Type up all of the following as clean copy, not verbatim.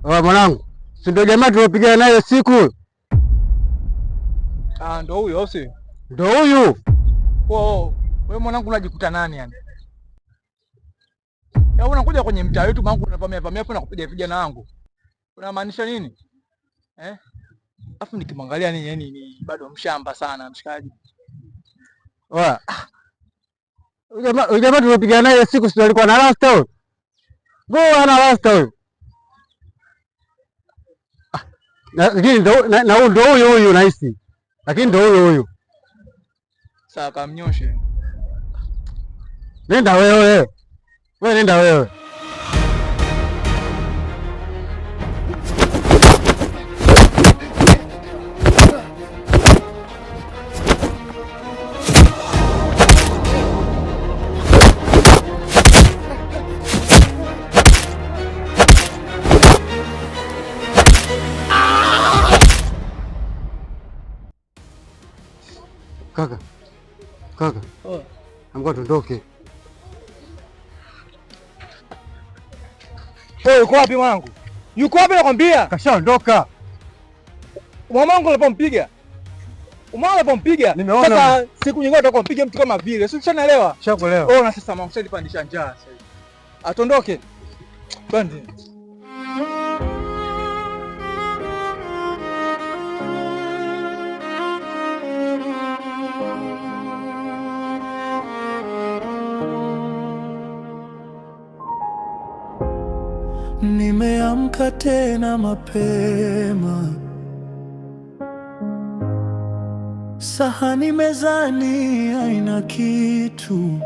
Oya mwanangu, si ndio jamaa tuliopigana naye siku? Ah, ndo huyo au sio? Ndo huyu. Oh, wewe mwanangu unajikuta nani yani? Ya unakuja kwenye mtaa wetu mwanangu unavamia vamia hapo na kupiga vijana wangu. Unamaanisha nini? Eh? Alafu nikimwangalia nini yani ni bado mshamba sana mshikaji. Oya. Huyu jamaa tuliopigana naye siku si alikuwa na rasta huyu? Mbona ana rasta huyu? Lakini ndo na huyu ndo huyu huyu nahisi. Lakini ndo huyu huyu. Sawa, kamnyoshe. Nenda wewe. Wewe nenda wewe. Kaka. Kaka. Oh. Amka tuondoke. Wewe uko wapi mwanangu? Yuko wapi nakwambia? Kashaondoka. Mwanangu alipompiga. Mwanangu alipompiga. Nimeona. Sasa siku nyingine utakuwa mpiga mtu kama vile. Si ushanielewa? Shakuelewa. Oh, na sasa mwanangu sasa njaa sasa. Atondoke. Twende. Nimeamka tena mapema, sahani mezani haina kitu,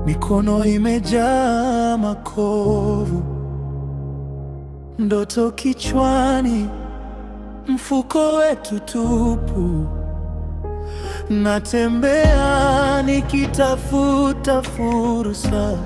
mikono imejaa makovu, ndoto kichwani, mfuko wetu tupu. Natembea nikitafuta fursa.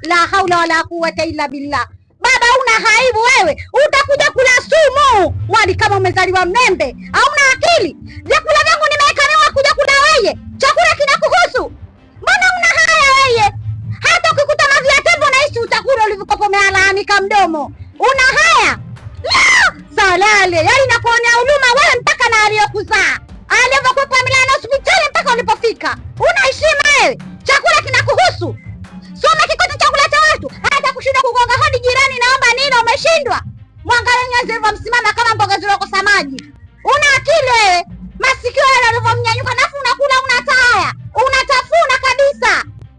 La haula wala quwwata illa billah. Baba, una aibu wewe, utakuja kula sumu wali kama umezaliwa mnembe. Hauna akili. Vyakula vyangu nimeweka mimi, kuja kula wewe? Chakula kinakuhusu? Mbona una haya wewe? Hata ukikuta mavi ya tembo nahisi utakula ulivyokuwa umealalamika mdomo. Una haya? La, salale. Yaani nakuonea huruma wewe mpaka na aliyokuzaa. Alivyokuwa amelala hospitali mpaka ulipofika. Una heshima wewe? Chakula kinakuhusu? Soma kikote chakula cha watu, hata kushindwa kugonga hodi jirani, naomba nini, umeshindwa. Mwangalie nyenzi msimama kama mboga zilizokosa maji. Una akili wewe? Masikio yale yalivyomnyanyuka, nafu unakula una taya, unatafuna kabisa.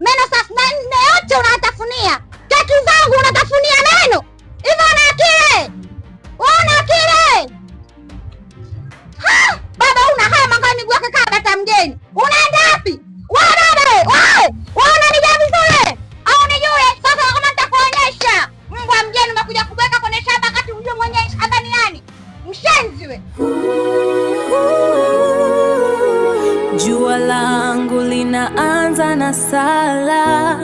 Meno 34 yote unatafunia. Keki zangu unatafunia meno. Hivyo una akili? Una akili? Ha! Baba una haya, mwangalie miguu yake kama bata mgeni. Unaenda wapi? Wewe baba wewe! Wewe unanijua vizuri? Au nijue? Sasa kama nitakuonyesha. Mbwa mgeni umekuja kubweka kwenye shamba wakati hujui mwenyewe shamba ni nani? Mshenzi we. Jua langu linaanza na sala,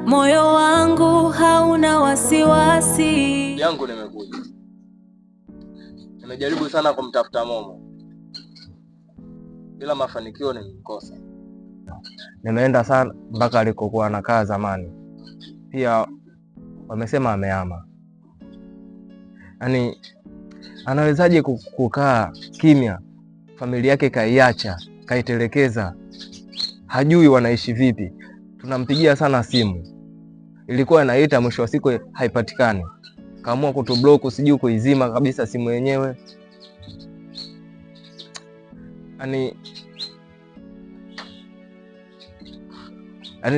moyo wangu hauna wasiwasi. Yangu nimekuja, nimejaribu sana kumtafuta Momo bila mafanikio, nimemkosa. Nimeenda sana mpaka alikokuwa anakaa zamani, pia wamesema amehama. Yaani anawezaje kukaa kimya, familia yake kaiacha, kaitelekeza, hajui wanaishi vipi. Tunampigia sana simu, ilikuwa inaita, mwisho wa siku haipatikani, kaamua kutublock, sijui kuizima kabisa simu yenyewe. Yaani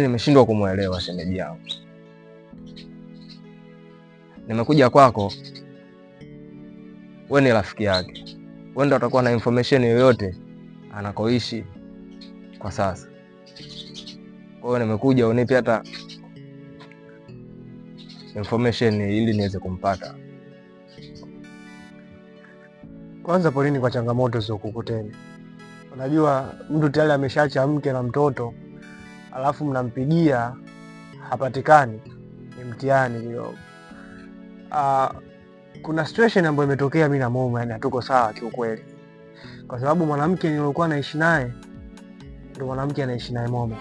nimeshindwa kumwelewa shemeji yangu. Nimekuja kwako, we ni rafiki yake, we ndo utakuwa na information yoyote anakoishi kwa sasa. Kwa hiyo nimekuja unipe hata information ili niweze kumpata. Kwanza poleni kwa changamoto zilizokukuteni. Unajua mtu tayari ameshaacha mke na mtoto, alafu mnampigia hapatikani, ni mtihani kidogo. Kuna situation ambayo imetokea mimi na Momo, yani hatuko sawa kiukweli, kwa sababu mwanamke niliokuwa naishi naye ndo mwanamke anaishi naye Momo.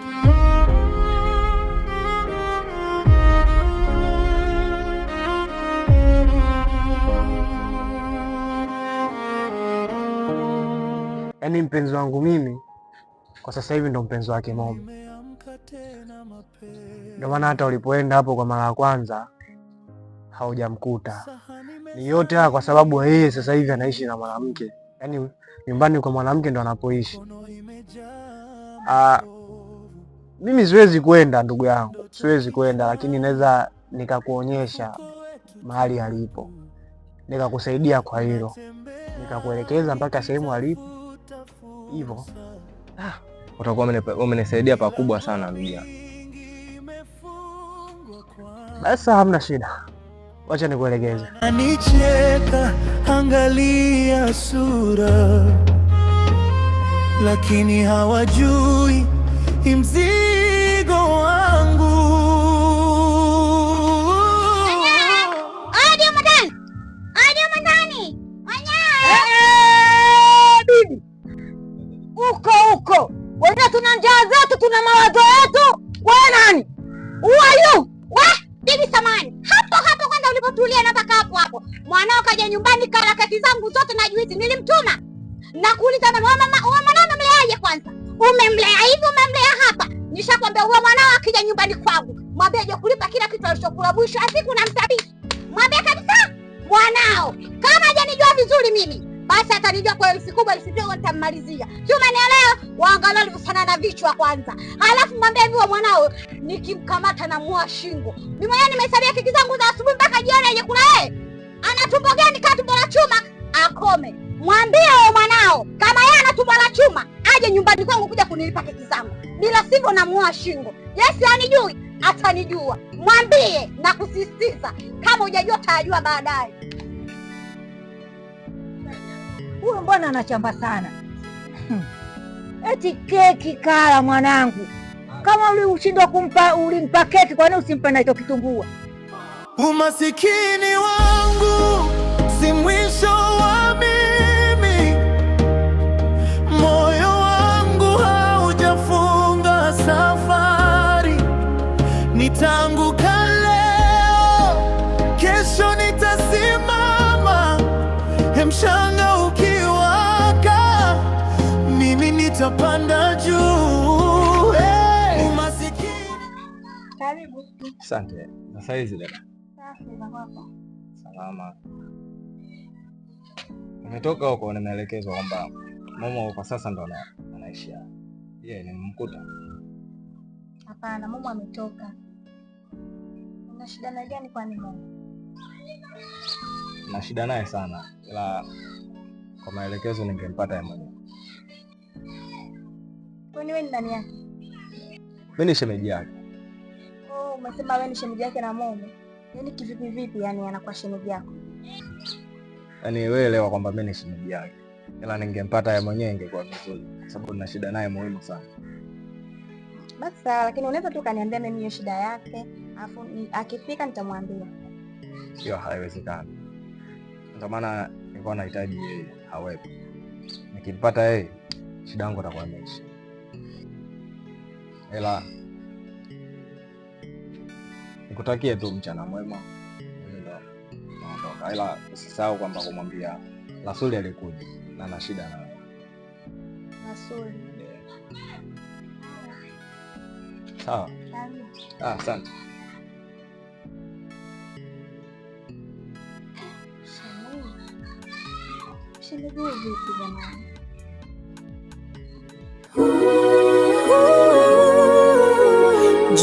Yaani mpenzi wangu mimi kwa sasa hivi ndo mpenzi wake Momo. Ndio maana hata ulipoenda hapo kwa mara ya kwanza haujamkuta. Ni yote haya kwa sababu yeye sasa hivi anaishi na mwanamke, yaani nyumbani kwa mwanamke ndo anapoishi. Ah, mimi siwezi kwenda ndugu yangu, siwezi kwenda, lakini naweza nikakuonyesha mahali alipo, nikakusaidia kwa hilo, nikakuelekeza mpaka sehemu alipo hivyo. Utakuwa umenisaidia pakubwa sana ndugu yangu. Basi hamna shida, wacha nikuelekeze. Anicheka, angalia sura, lakini hawajui mzigo wangu. Aje ndani. Aje ndani. Bibi uko uko wenyewe, tuna njaa zetu, tuna mawazo yetu. Wewe nani? Who are you? We, bibi samani. Hapo hapo kwanza ulipotulia na mpaka hapo hapo. Mwanao kaja nyumbani kala keki zangu zote na juisi nilimtuma. Nakuuliza mama, wewe mama, wewe mwanao umemleaje kwanza? Umemlea hivi, umemlea hapa? Nishakwambia huyo mwanao akija nyumbani kwangu, mwambie aje kulipa kila kitu alichokula mwisho wa siku namsabiki. Mwambie kabisa mwanao kama hajanijua vizuri mimi, basi atanijua kwa herufi kubwa, herufi ndogo nitammalizia. Sio, umenielewa? Waangalia walivyofanana vichwa kwanza. Halafu mwambie hivi wa mwanao nikimkamata namuua shingo. Mimi mwenyewe nimehesabia keki zangu za asubuhi mpaka jioni aje kula yeye. Ana tumbo gani kama tumbo la chuma? Akome. Mwambie wewe mwanao kama yeye ana tumbo la chuma aje nyumbani kwangu kuja kunilipa keki zangu. Bila sivyo namuua shingo. Yes, anijui, atanijua. Mwambie na kusisitiza, kama hujajua utajua baadaye. Huyu mbona anachamba sana? Eti keki kala mwanangu. Kama ulishindwa kumpa, ulimpa keki, kwa nini usimpe na hicho kitumbua? Umasikini wangu si mwisho wa mimi, moyo wangu haujafunga safari. Nitaanguka leo, kesho nitasimama. Mchanga ukiwaka, mimi nitapanda juu. Hey! Umasikini Karibu. Asante. Na saizi dada? Safi za kwako? Salama. Nimetoka huko nimeelekezwa kwamba Momo kwa sasa ndo anaishi hapa. Je, nimemkuta? Hapana, Momo ametoka. Una shida na gani kwani Momo? Na shida naye sana, ila kwa maelekezo ningempata yeye mwenyewe. Kwani wewe ni nani yake? Mimi ni shemeji yake. Oh, umesema wewe ni shemeji yake na Momo. Yaani kivipi vipi yani anakuwa shemeji yako? Yaani wewe elewa kwamba mimi ni shemeji yake, ila ningempata yeye mwenyewe ingekuwa vizuri, kwa sababu nina shida naye muhimu sana. Basi sawa, lakini unaweza tu ukaniambia mimi hiyo shida yake, alafu akifika nitamwambia. Hiyo haiwezekani. Ndio maana nilikuwa nahitaji yeye awepo. Nikimpata yeye, shida yangu itakuwa imeisha. Ila nikutakie tu mchana mwema. Mimi ndo naondoka, ila usisahau kwamba kumwambia Rasuli alikuja na ana shida na Rasuli. Sawa. Karibu. Ah, asante. Shemeji. Shemeji huyu vipi jamani?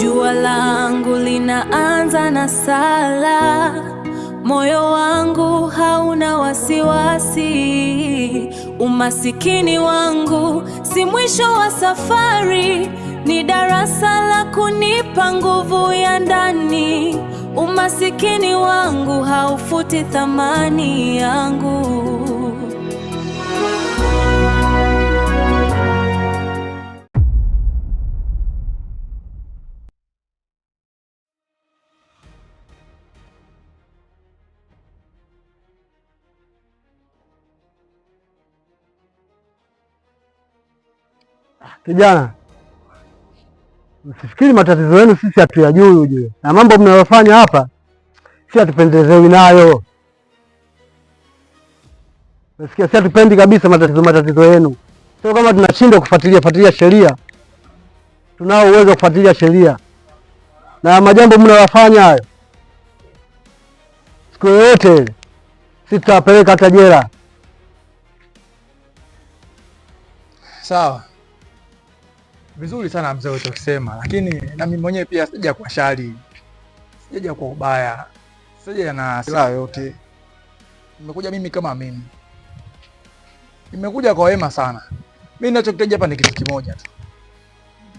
Jua langu linaanza na sala, moyo wangu hauna wasiwasi. Umasikini wangu si mwisho wa safari, ni darasa la kunipa nguvu ya ndani. Umasikini wangu haufuti thamani yangu. Kijana, msifikiri matatizo yenu sisi hatuyajui ujue, na mambo mnayofanya hapa si hatupendezewi nayo. Nasikia si hatupendi kabisa matatizo yenu. Sio kama tunashindwa kufuatilia fuatilia sheria, tunao uwezo wa kufuatilia sheria na majambo mnayofanya hayo, siku yoyote ile sisi tutawapeleka hata jela. Sawa, vizuri sana mzee ulichokisema, lakini na mimi mwenyewe pia sija kwa shari, sijaja kwa ubaya, sija na silaha yoyote. Nimekuja mimi kama mimi, nimekuja kwa wema sana. Mimi ninachokitaji hapa ni kitu kimoja tu,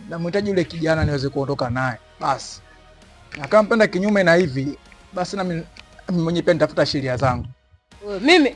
namhitaji yule kijana niweze kuondoka naye basi, na kama mpenda kinyume na hivi basi, na mimi mwenyewe pia nitafuta sheria zangu. Mimi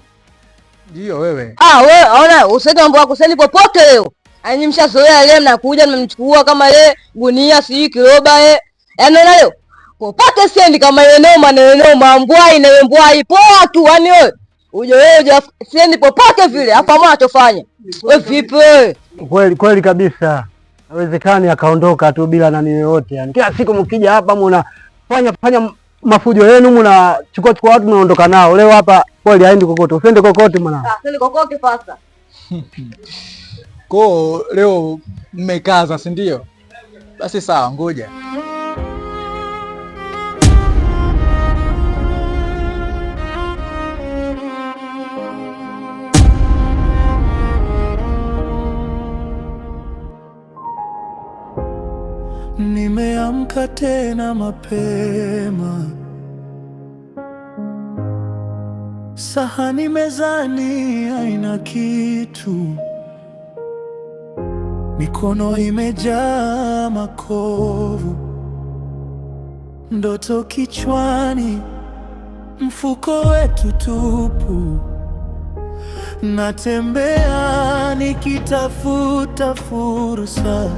Ndio wewe. Ah, wewe ona usiweke mambo yako sasa popote leo. Yaani mshazoea leo mnakuja mnamchukua kama le gunia sijui kiroba eh. Yaani ona leo popote siendi kama ile noma na ile noma mbwai na ile mbwai poa tu yaani wewe. Uje wewe uje siendi popote vile hapa mwana anachofanya. Wewe vipi wewe? Kweli kweli kabisa, haiwezekani akaondoka tu bila nani yoyote. Yani kila siku mkija hapa mnafanya fanya mafujo yenu, mnachukua chukua watu mnaondoka nao. Leo hapa kweli haendi kokote, usiende kokote mwanangu. Ah, siendi kokote sasa. Koo leo mmekaza, si ndio? Basi sawa, ngoja. Nimeamka tena mapema, sahani mezani haina kitu, mikono imejaa makovu, ndoto kichwani, mfuko wetu tupu. Natembea nikitafuta fursa,